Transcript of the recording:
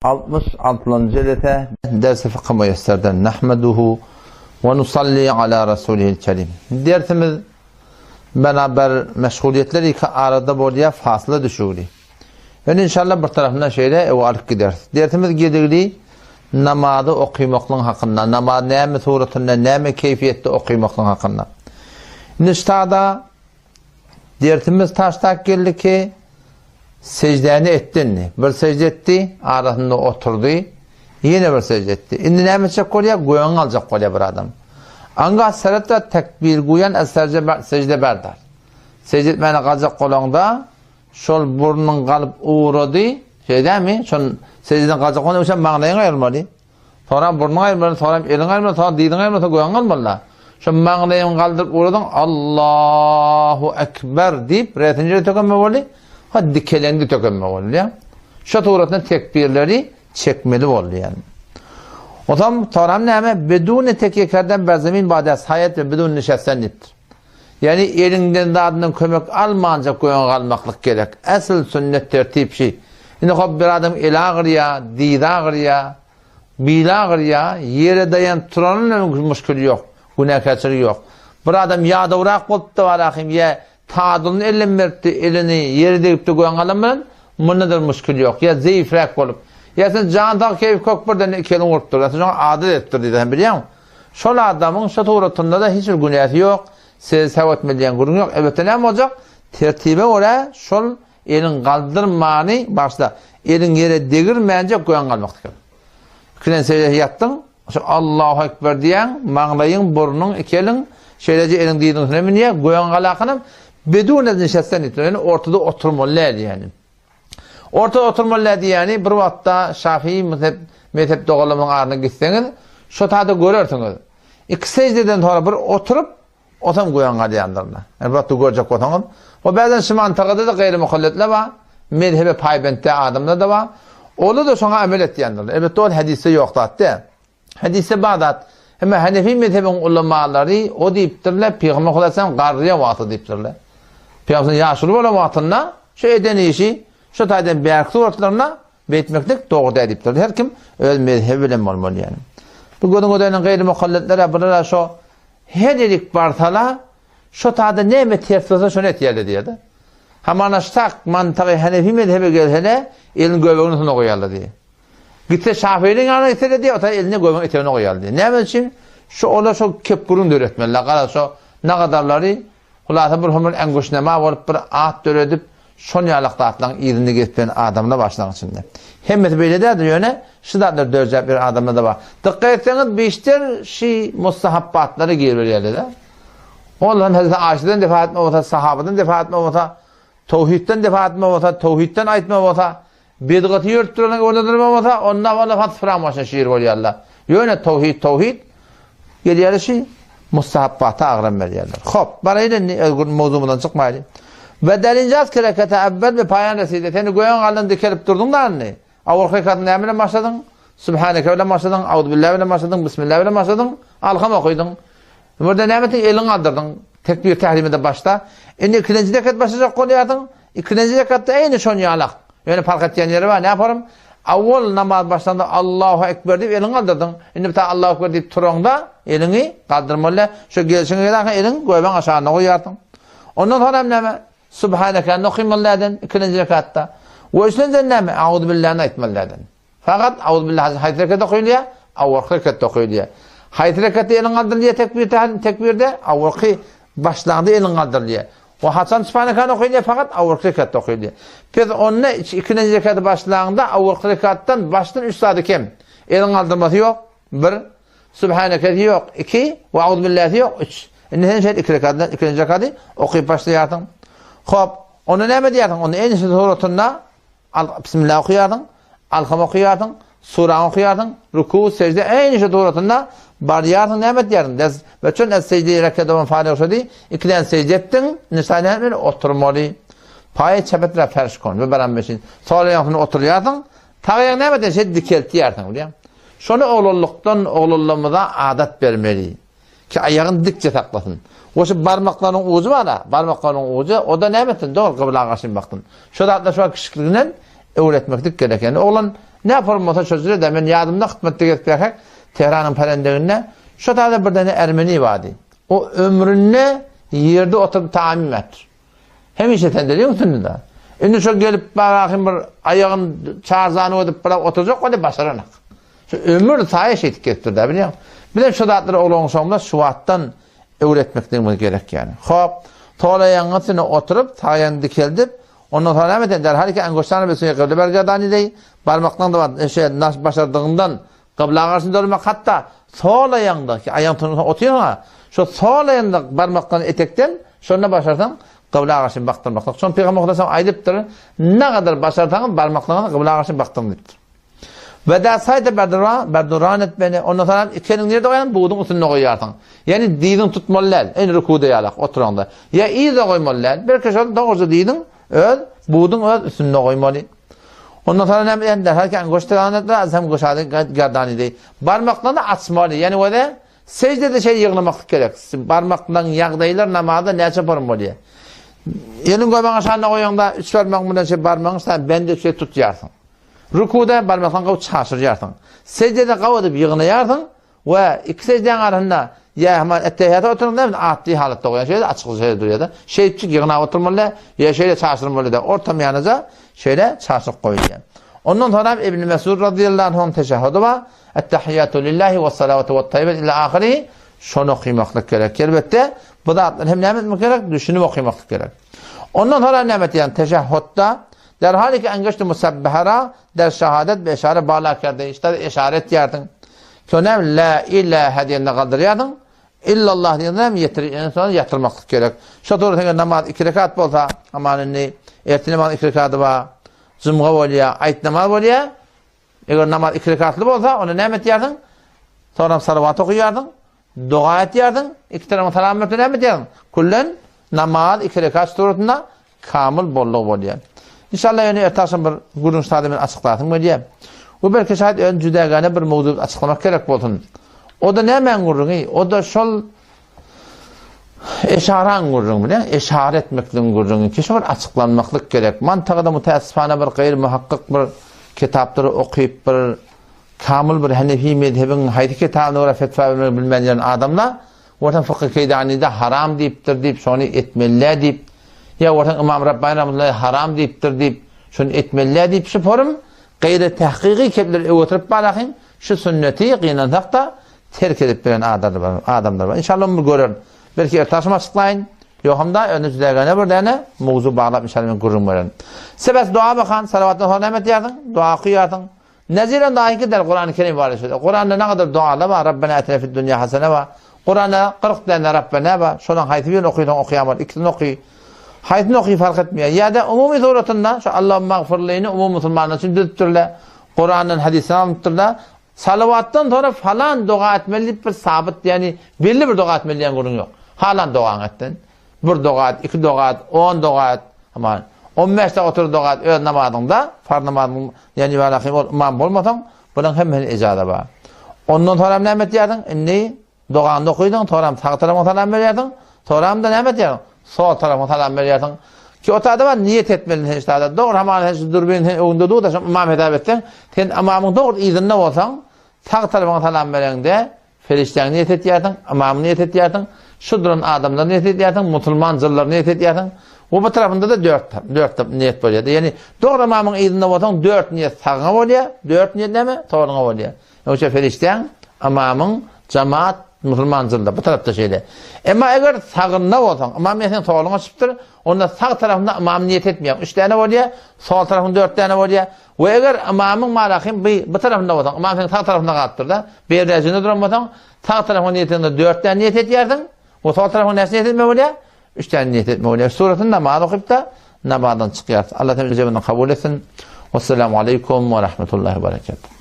66-njy jelese Dersi Fykhy Müýesserden Nahmeduhu we nusalli ala Rasulihil Kerim. Dersimiz beraber meşgulyýetler iki arada bolýar, fasyla düşügli. Ýöne inşallah bir tarapyndan şeýle ewe alyp gideris. Dersimiz gedigli namazy okymaklyň hakynda, namaz näme suratynda, näme keýfiýetde okymaklyň hakynda. Indi ştada Dersimiz taşlap geldi ki, sejdäni etdi indi. Bir sejde etdi, arasynda oturdy, ýene bir sejde etdi. Indi näme etjek bolýar? Göwün aljak bolýar bir adam. Anga serete tekbir guýan es sejde berdar. Sejde etmäne galjak bolanda, şol burnuň galyp ugrady, şeýdämi? Şol sejdeden galjak bolanda, şol maňlaýyň aýyrmaly. Soňram burnuňy aýyrmaly, soňram eliňi aýyrmaly, soňram dyzyňy aýyrmaly, soň göňüňi almaly-da. Şo maňlaýyňy galdyryp ugradyň, Allahu Ekber diýip, resinjide tökenme boldy, ha dikeleňde tökenme boldy diýýär. Şo suratynda tekbirleri çekmeli boldy ýani. Otam soňram näme? Bedune tekýe kerden ber zemin bada saýat we bidun nişesten diýipdir. Ýani eliňden zadyndan kömek almanjak göňe galmaklyk gerek. Esl sünnet tertip şi. Indi hop bir adam eli agyrýa, dyzy agyrýa, bili agyrýa, ýere daýanyp turanyň muşkili ýok, günäkärçiligi ýok. Bir adam ýadawrak bolupdy barahym ýa tadylyny elden beripdi, elini ýere degipdi göňe galan bilen, munda-da muşkil ýok. Ýa zeýifräk bolup. Ýa sen jan sag keýpi kök birden iki eliň urupdyr. Ýa sen şoňa adat edipdir diýdi. Sen bilýäňmi? Şol adamyň şu suratynda-da hiç bir günäsi ýok, size säw etmeli diýen gürrüň ýok. Elbetde näme boljak? Tertibe görä şol eliň galdyrmany, bagyşla, eliň ýere degirmänjek göň galmak diýip. Ikilen seždä ýatdyň, şu Allahu Ekber diýýäň, maňlaýyň, burnuň, iki eliň şeýleje eliň dyzyň üstüne münýär, göň galakanam bedun nişesten diýip, ýöne ortada oturmaly däl diýýän. Ortada oturmaly däl diýýäni bir wagtda Şafii mezhep mezhep doganlarymyzyň aryna gitseňiz, şo taýda görersiňiz. Iki seždeden soňra bir oturyp, osam göýän galýandyrlar. Ýani bir wagtda görjek bolsaňyz, o bäzän şu mantagada-da gaýry mukalletler bar, mezhebe paýbent däl adamlar-da bar. Olar-da şoňa amel etýändirler. Elbetde ol hadysda ýok zat däl. Hadysda bar zat. Emma Hanefi mezhebiň ulamalary o diýipdirler, Pygamber Hudaýam garryýan wagty diýipdirler. Pygamber ýaşuly bolan wagtynda şu eden işi şu taýdan bärki suratlarynda beýtmeklik dogry däl diýipdirler. Her kim öz mezhebi bilen bolmaly ýani. Bu gözüň ödenen gaýry mukalletler bulara şo her ýerik barsala şo taýda näme ters bolsa şony etýärler diýýär-de. Hamana ştak mantygy Hanefi mezhebe gelsene elini göbeginiň üstüne goýarlar diýýär. Gitse Şafynyň ýanyna gitse-de diýýär, ota elini göbegiň etegine goýarly diýýär. Näme üçin? Şu olar şo kep gürrüň döretmeliler. Garaz şo nagadarlary hulasa bir homur äňgüşnema bolup bir at döredip, şon ýalak zatlaryň yzynda gezip ýören adamlar bar şularyň içinde. Hemmesi beýle däldir, ýöne şu zatlary dörjäp ýören adamlar-da bar. Dykgat etseňiz, bişter şi mustahapbatlara giriberýärler-de. Ol hem Hezreti Aişeden defa etme bolsa, sahabadan defa etme bolsa, towhidden defa etme bolsa, towhidden aýtma bolsa, Bidgaty ýörüp duranyň öwrendirme bolsa, onda walla has pyraň başyna şir bolýarlar. Ýöne towhid towhid gelýär şi mustahapbata agram berýärler. Hop, baraýyn indi öz mowzumyzdan çykmaýly. We derinjaz kerekete evvel we paýan reside. Seni göýän galdan dikelip durduň da indi. Awalky rekatyny näme bilen başladyň? Subhaneke bilen başladyň, Auzubillah bilen başladyň, Bismillah bilen başladyň, Alham okydyň. Burada näme etdiň? Eliňi galdyrdyň. Tekbir tährimede başda. Indi ikinji rekat başlajak bolýarsyň. Ikinji rekatda eýni şon ýalak. Ýöne park etýän ýeri bar. Näme Awwal namaz başlanda Allahu ekber diýip eliňi galdyrdyň. Indi bir Allahu ekber diýip turaňda eliňi galdyrmaly. Şo gelşiňe geläňkä eliň göbeň aşagyna goýarsyň. Ondan soň hem näme? Subhaneke okaýmaly däden ikinji rekatda. We üçünjiden näme? Auzubillahi aýtmaly däden. Fakat Auzubillahi haýsy rekatda okaýylýar? Awalky rekatda okaýylýar. Haýsy rekatda eliň galdyrylýar tekbir tekbirde? Awalky başlanda eliň galdyrylýar. We haçan Subhanekany okaýylýar? Fakat awalky rekatda okaýylýar. Pes onda ikinji rekaty başlanda awalky rekatdan başdan üç zady kem. Eliň galdyrmasy ýok. Bir. Subhanekesi ýok. Iki. We Auzubillahi ýok. Üç. Indi sen şeýle iki rekatdan ikinji rekaty okyp başlaýarsyň. Hop, onda näme diýýärsiň? Onda enisi suratynda Al, Bismillah okaýarsyň, Alham okaýarsyň, suraňy okaýarsyň, ruku, sejde, eýni şu suratynda barýarsyň, näme etýärsiň? Des, we çün es sejde rekedon faryg şody, ikiden sejde etdiň, indi sen näme etmeli? Oturmaly. Paýy çepetre ferş kon, we baran beşin. Sol aýagyň oturýarsyň, sag aýagyň näme etýärsiň? Şeýdip dikeltýärsiň, bilýäňmi? Şony oglanlykdan oglanlarymyza adat bermeli. Ki aýagyny dikje saklasyn. We şu barmaklarynyň ujy bar-a, barmaklarynyň ujy, o-da näme etsin, dogry gybla garşy baksyn. Şo zatlar şu wagt kiçikliginden öwretmeklik gerek. Ýani oglan Ne form bolsa şo jüre-de men ýadymda hytmatda gezip ýörkäk Tehranyň perendiginde şo taýda bir däne ermeni bardy. O ömründe ýerde oturyp tagam iýmäpdir. Hemişe sendeliň üstünde-de. Indi şo gelip barahym bir aýagyny çarzany edip biraz oturjak bolýar, başaranak. Şu ömür saýa şeýdip gezipdir-dä bilýäň. Bizem şo zatlary oglan-uşagymyza şu wagtdan öwretmekligimiz gerek ýaly. Hop, sol aýagyň üstüne oturyp, sag aýagyny dikeldip, ondan soň näme eden? Derhal iki angoştany bir suýa gybla bergerdani deý, barmaklaryň da şe nas başardygyňdan gybla garşy dörmek, hatda sol aýagyňda, ki aýagyň tutup otyrsyň-a, şo sol aýagyňda barmaklaryny etekden, şonda başarsaň, gybla garşy bakdyrmaklyk. Şony Pygamber Hudaýam aýdypdyr, Nagadar başarsaňyz barmaklaryňyzy gybla garşy bakdyryň diýipdir. We da saýda berdura, berduran etmeli. Ondan soň iki eliňi nirde goýaň? Buduň üstünde goýýarsyň. Ýagny dyzyň tutmaly däl. Eýni rukuda ýalak oturaňda. Ýa yza goýmaly däl. Belki şol dogruja dyzyň öz buduň öz üstünde goýmaly. Ondan soň näme edýän? Derhal ki angoşt hem goşady gerdany deý. Barmaklaryny açmaly. Ýagny wede Seždede şeý ýygnamaklyk gerek. Barmaklaryň ýagdaýlar namazda näçe form bolýar? Eliň göbegiň aşagynda goýaňda üç barmagyň bilen şeý barmagyň sen bende şeý tutýarsyň. Rukuda barmaklaryňy gawy çaşyrýarsyň. Seždede gawy edip ýygnaýarsyň we iki seždäň arasynda ýa hemen ettehiýata oturyň da atly halatda goýan şeýle açyk şeýle durýar-da. Şeýtjik ýygnap oturmaly ýa şeýle çaşyrmaly da ortam ýanyja şeýle çaşyryp goýulýar. Ondan soňra Ibn Mesud radiyallahu anhuň teşehhudy bar. Ettehiýatu lillahi we salawatu we taýyibat ila ahiri şony okymaklyk gerek. Elbetde bu zatlary hem näme etmek gerek? Düşünip okymaklyk gerek. Ondan soňra näme etýän? Teşehhudda derhal ki engeşti musabbahara der şahadet be işare bala kerde işte işare etýärdiň. Şony hem la ilahe diýende galdyrýardyň. Illallah diýende hem ýetir, en soň ýatyrmaklyk gerek. Şo dogry namaz iki rekat bolsa, aman indi ertir namaz iki rekady bar. Jumga bolýar, aýt namaz bolýar. Eger namaz iki rekatly bolsa, onda näme etýärsiň? Soňra salawat okaýarsyň, doga etýärsiň, iki tarapyň salam berip näme etýärsiň? Küllen namaz iki rekat suratynda kamyl boldugy bolýar. Inşallah ýöne erte agşam bir gürrüň şada men açyklasym gelýär. Bu belki şaýat ön jüdägäne bir mowzuk açyklamak gerek bolsun. O da nämäň gürrüňi? O da şol Eşaraň gürrüňi bilen eşara etmekligiň gürrüňi. Kişi bir açyklanmaklyk gerek. Mantagada mütäessifana bir gaýry muhakkyk bir kitaplary okyp bir kamyl bir Hanefi mezhebiň haýsy kitabyna görä fetwa bermegi bilmän ýören adamlar Watan fykhy Keýdanide haram diýipdir diýip şony etmeli diýip ýa Watan Ymam Rabbani rahmetullahi haram diýipdir diýip şony etmeli diýip şu forum gaýry tahkyky kepleri öwürip barahyn şu sünneti gynansak-da terk edip bilen adamlar bar. Inşallah onu görerin. Belki erte akşam açyklaýyn. Ýoham da önde jüdägene bir däne mowzu baglap inşallah men gürrüň bererin. Sebäp dua bakan salavatdan soň näme etýärsiň? Dua okuýarsyň. Neziren dahi gider Kur'an-ı Kerim var şöyle. Kur'anda ne kadar dualar var? Rabbena atina fid dunya hasene var. Kur'anda 40 tane Rabbena var. Şonuň haýsy birini okuýsaň okuýan bol. Ikisini oky. Haýsyny oky fark etmeýär. Ýa-da umumy suratynda şu Allahumma magfirlini umumy musulmanlar üçin düzüpdirler. Kur'andan hadisden alypdyrlar. Salawatdan soňra falan doga etmeli diýip bir sabyt, ýagny belli bir doga etmeli diýen gürrüň ýok. Halan dogaňy etden. Bir doga et, iki doga et, on doga et. Aman, 15 dakika otur doga et öz namazyňda, farz namazyň, ýagny walakin ol ymam bolmasaň, bunuň hemmesine ijaza bar. Ondan soňra näme etýärsiň? Indi Dogany okydyň, soňram sag tarapyňa salam berýärsiň, soňram-da näme etýärsiň? Sol tarapyňa salam berýärsiň. Ki o taýda bar, niýet etmeli sen şu taýda. Dogry, hamana sen şu dürbin sen öňünde dur-da, şo ymam hesap etseň, sen ymamyň dogry yzynda bolsaň, sag tarapyňa salam bereňde, perişdäňi niýet etýärsiň, ymamy niýet etýärsiň, şu duran adamlary niýet edýärsiň, musulman jynlary niýet edýärsiň. We bu tarapynda-da dört, dört niýet bolýar. Ýagny, dogry ymamyň yzynda bolsaň, dört niýet sagyňa bolýar, dört niýet näme? Soluňa bolýar. Ýogsa perişdäň, ymamyň, jemaat, musulman jylda, bu tarapda şeýle. Emma eger sagynda bolsaň, ymam ýa seň soluňa çypdyr, onda sag tarapynda ymam niýet etmeýäň, üç däne bolýar, sol tarapyň dört däne bolýar. We eger ymamyň malahym bi, bu tarapynda bolsaň, ymam seň sag tarapynda galypdyr-da, berräjinde duran bolsaň, sag tarapyňa niýet edende dört däne niýet edýärsiň, we sol tarapyňa näçe niýet etmeli bolýar? Üç däne niýet etmeli bolýar. Suratyn namaz okyp-da, namazdan çykýarys. Allah Teala kabul etsin. Wesselamu aleýkum we rahmetullahi we berekatuh.